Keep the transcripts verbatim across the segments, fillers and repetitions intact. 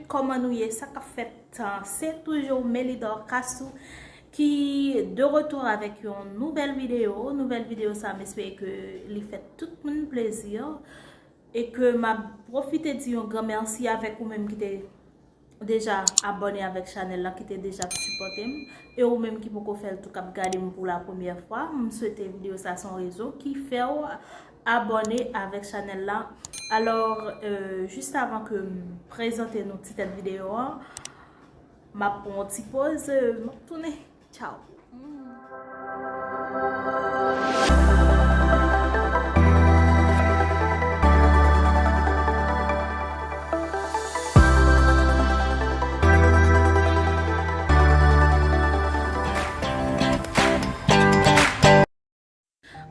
Kòman nou ye? Sa k ap fèt? Se toujou Melidor Castou ki de retour avèk yon nouvèl videyo. Nouvèl videyo sa, m espere ke li fè tout moun plezi e ke m ap pwofite di yon gran mèsi avèk ou menm ki te deja abòne avèk chanèl la, ki te deja ap sipòte m, e ou menm ki poko fè l tou, k ap gade m pou la premyè fwa, m swete videyo sa se yon rezon ki fè w abòne avèk chanèl la. Alò, euh, jis avan ke m prezante nou ti tèt videyo an, m ap pran yon ti poz, euh, m ap tounen. Tchao.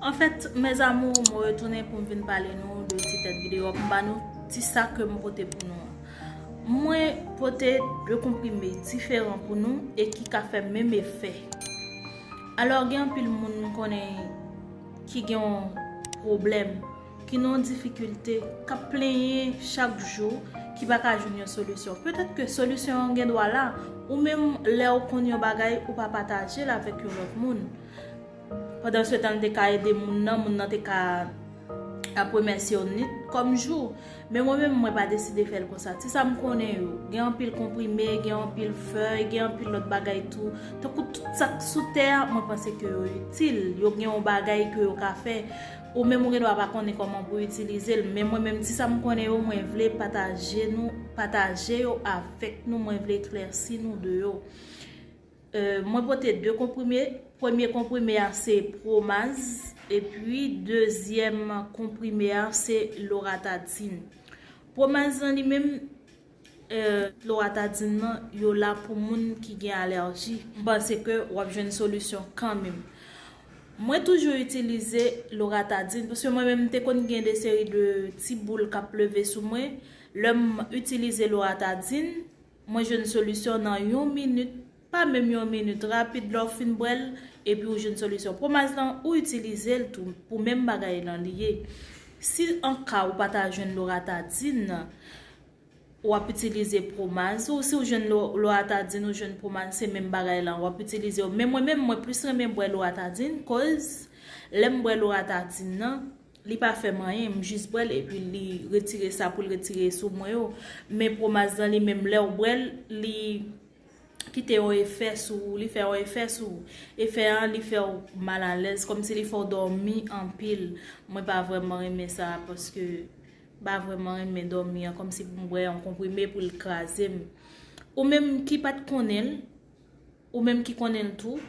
Anfèt, mes amours, mwen retounen pou m vin pale nou de ti tèt videyo a, pou m ba nou ti sa ke m pote pou nou an. Mwen pote de konprime diferan pou nou e ki ka fè menm efè. Alò, gen anpil moun m konnen ki gen yon pwoblèm, ki nan yon difikilte, k ap plenyen chak jou, ki pa ka jwenn yon solisyon. Petèt ke solisyon an gen dwa la, ou menm lè w konn yon bagay, ou pa pataje l avèk yon lòt moun. Pandan se tan, l te ka ede moun nan, moun nan te ka ap remèsye w nèt kòm jou. Men mwen menm, mwen pa deside fè l konsa. Ti sa m konnen yo, gen anpil konprime, gen anpil fèy, gen anpil lòt bagay tou. Tankou tout sa k sou tè a, mwen panse ke yo itil. Yo gen yon bagay ke yo ka fè. Ou menm ou gen dwa pa konnen kòman pou itilize l. Men mwen menm, ti sa m konnen yo, mwen vle pataje nou, pataje yo avèk nou, mwen vle eklèsi nou de yo. Euh, mwen pote de konprime. Premye konprime a se Promaz, epi dezyèm konprime a se Loratadine. Promaz lan li menm, euh, Loratadine nan, yo la pou moun ki gen alèji. M panse ke w ap jwenn solisyon kanmenm. Mwen toujou itilize Loratadine, paske mwen menm m te konn gen de seri de ti boul k ap leve sou mwen. Lè m itilize Loratadine, mwen jwenn solisyon nan yon minit, pa menm yon minit, rapid, lè w fin bwè l, epi w jwenn solisyon. Promaz lan, ou itilize l tou, pou menm bagay lan li ye. Si an ka ou pa ta jwenn Loratadine, w ap itilize Promaz, ou si w jwenn Lo-, Loratadine, ou jwenn Promaz, se menm bagay lan, w ap itilize yo. Men mwen menm, mwen plis renmen bwè Loratadine, koz lè m bwè Loratadine nan, li pa fè m anyen, m jis bwè l epi li retire sa pou l retire sou mwen yo. Men Promaz lan li menm, lè w bwè l, li kite yon efè sou ou, li fè yon efè sou ou. Efè an, li fè w malalèz, kòmsi li fè w dòmi anpil. Mwen pa vrèman renmen sa, paske m pa vrèman renmen dòmi an, kòmsi pou m bwè yon konprime pou l kraze m. Ou menm ki pa t konnen l, ou menm ki konnen l tou,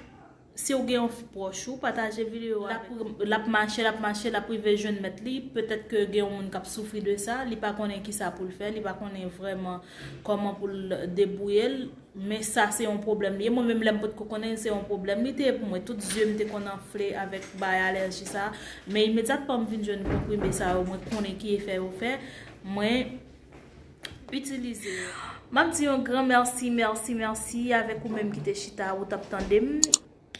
si w gen yon fi pwòch ou, pataje videyo a avèk li. L ap mache, l ap mache, l ap rive jwenn mèt li. Petèt ke gen yon moun k ap soufri de sa, li pa konnen kisa pou l fè, li pa konnen vrèman kòman pou l debouye l. Men sa se yon pwoblèm li ye. Mwen menm, lè m potko konnen l, se yon pwoblèm li te ye pou mwen. Tout zye m te konn anfle avèk bay alèji sa. Men imedyatman m vin jwenn konprime sa yo, mwen konnen ki efè yo fè, mwen itilize yo. M ap di yon gran mèsi, mèsi, mèsi avèk ou menm ki te chita, ou t ap tande m.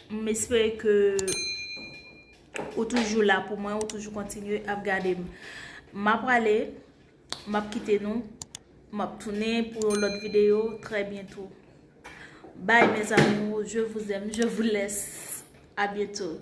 M espere ke ou toujou la pou mwen, ou toujou kontinye ap gade m. M ap prale, m ap kite nou, m ap tounen pou yon lòt videyo trè byento. Bye mes amours, je vous aime, je vous laisse. À bientôt.